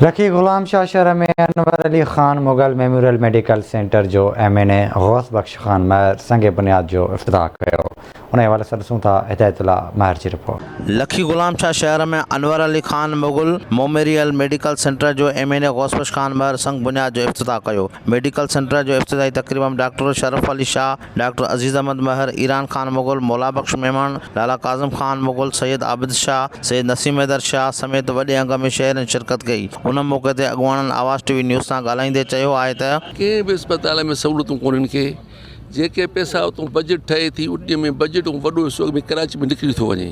لکي غلام شاهه شهر ۾ Anwar Ali Khan Mughal memorial medical centre جو M N A Ghaus Bakhsh Khan Mahar سنگ بنياد جو افتتاح ڪيو ان حوالي سان ڏسون ٿا هدايت الله مهر جي رپورٽ. لکي غلام شاهه شهر ۾ Anwar Ali Khan Mughal memorial medical centre جو M N A Ghaus Bakhsh Khan Mahar سنگ بنياد جو افتتاح ڪيو ميڊيڪل سينٽر جو افتتاحي تقريب ۾ ڊاڪٽر شرف علي شاهه، ڊاڪٽر عزيز احمد مهر، ايران خان مغل، مولا بخش ميمڻ، لالا ڪاظم خان مغل، سيد عابد شاهه، سيد نسيم حيدر شاهه سميت وڏي انگ ۾ شهرين شرڪت ڪئي. ان موقعي تي اڳواڻن آواز ٽي وي نيوز سان ڳالهائيندي چيو آهي ته. ڪنهن به اسپتال ۾ سهولتون ڪونهن ڪي جيڪي پئسا اتون بجيٽ ٺهي ٿي ان ۾ بجيٽ وڏو حصو اڳ ۾ ڪراچي ۾ نڪري ٿو وڃي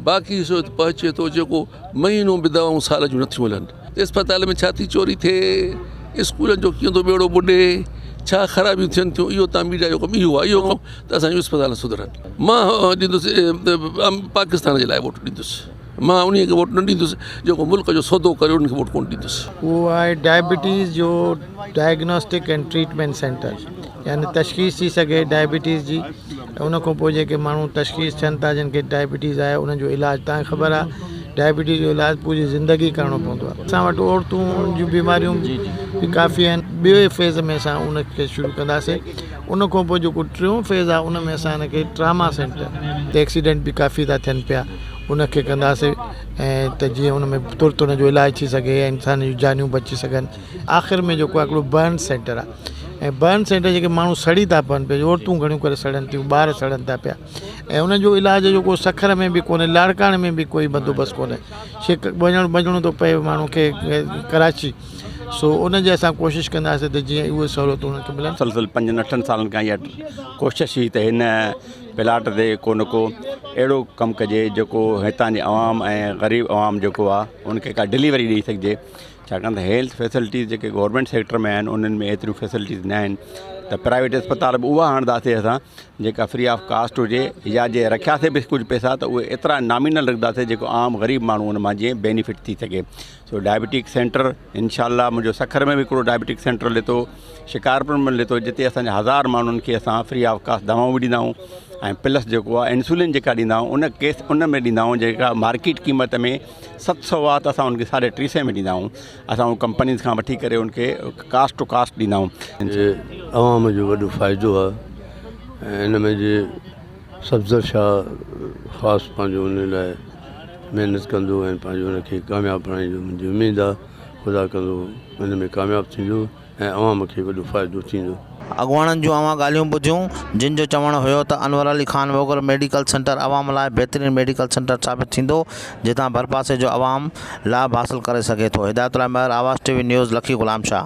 باقي حصو هت پهچي ٿو جيڪو مهينو به دوائون سال جون نٿيون هلن اسپتال ۾ ڇا ٿي چوري ٿئي اسڪولن جو ڪيئن ٿو ٻيڙو ٻڏي ڇا خرابيون ٿين ٿيون اهو تان ميڊيا جو ڪم اهو آهي اهو ڪم ته اسان جون اسپتال سڌرن مان ڏيندس پاڪستان جي لاء ووٽ ڏيندس مان انهي کي ووٽ نه ڏيندس جيڪو ملڪ جو سودو ڪري ان کي ووٽ ڪونه ڏيندس. اهو آهي ڊائبٽيز جو ڊائگنوسٽڪ اينڊ ٽريٽمينٽ سينٽر يعني تشخيص ٿي سگهي ڊائبٽيز جي ۽ ان کان پوء جيڪي ماڻهو تشخيص ٿين ٿا جن کي ڊائبٽيز آهي انهن جو علاج تان کي خبر آهي ڊائبٽيز جو علاج پوري زندگي ڪرڻو پوندو آهي اسان وٽ عورتون جون بيماريون به ڪافي آهن ٻئي فيز ۾ اسان ان کي شروع ڪنداسين ان کان پوء جيڪو ٽيون فيز آهي ان ۾ اسان ان کي ٽراما سينٽر تي ايڪسيڊنٽ به ڪافي ٿا ٿين پيا ان کي ڪنداسين ۽ ته جيئن ان ۾ ترت ان جو علاج ٿي سگهي ۽ انسان جون جانيون بچي سگهن آخر ۾ جيڪو آهي هڪڙو برن سينٽر آهي ۽ برن سينٽر جيڪي ماڻهو سڙي ٿا پون پيا عورتون گهڻيون ڪري سڙن ٿيون ٻار سڙن ٿا پيا ۽ انهن جو علاج جو ڪو سکر ۾ به ڪونهي لاڙڪاڻي ۾ به ڪوئي بندوبست ڪونهي شڪ وڃڻ وڃڻو ٿو پئي ماڻهو کي ڪراچي سو ان جي اسان ڪوشش ڪنداسين ته جيئن اهي سهولتون انهن کي ملن. مسلسل پنجن اٺن سالن کان اها ڪوشش هئي ته هن پلاٽ تي ڪو نه ڪو اهڙو ڪم ڪجي جيڪو هتان جي عوام ۽ غريب عوام جيڪو آهي ان کي ڪا ڊليوري ڏئي سگهجي ڇاڪاڻ ته هيلٿ فيسلٽيز جيڪي گورنمينٽ سيڪٽر ۾ آهن انهن ۾ ايتريون فيسلٽيز نه آهن ته پرائيويٽ اسپتال به اها هڻنداسين اسان جيڪا فري آف ڪاسٽ هجي يا جي رکياسين به ڪجهه پئسا ته اهي ايترا نامينل رکنداسين جيڪو عام غريب ماڻهو ان مان جيئن بينيفٽ ٿي سگهي سو ڊائبٽڪ سينٽر انشاء الله منهنجو سکر ۾ به هڪڙو ڊائبٽڪ سينٽر هلي ٿو شڪارپور ۾ هلي ٿو جتي اسانجا هزار ماڻهن کي اسان فري آف ڪاسٽ دوائون به ڏيندا آهيون ۽ پلس جيڪو آهي انسولين جيڪا ڏيندا آهيون ان ڪيس ان ۾ ڏيندا آهيون جيڪا مارڪيٽ قيمت ۾ 700 آ ته اسان ان کي ساڍي ٽي سئي ۾ ڏيندا آهيون اسان اهو ڪمپنيز کان وٺي ڪري ان کي ڪاسٽ ٽو ڪاسٽ ڏيندا آهيون. جي عوام جو وڏو فائدو آهي ۽ ان ۾ جي صفدر شاهه خاص پنهنجو ان لاء محنت ڪندو ۽ پنهنجو ان کي ڪامياب بڻائيندو منهنجي اميد آهي خدا ڪندو ان ۾ ڪامياب ٿيندو. ۽ عوام کي وڏو فائدو ٿيندو. اڳواڻن جون اوهان ڳالهيون ٻڌيون، جن جو چوڻ هيو ته انور علي خان مغل ميڊيڪل سينٽر عوام لاء بهترين ميڊيڪل سينٽر ثابت ٿيندو، جتان ڀرپاسي جو عوام لاڀ حاصل ڪري سگهي ٿو. Hidayat Ullah Mehar, Awaz T V news, Lakki Ghulam Shah.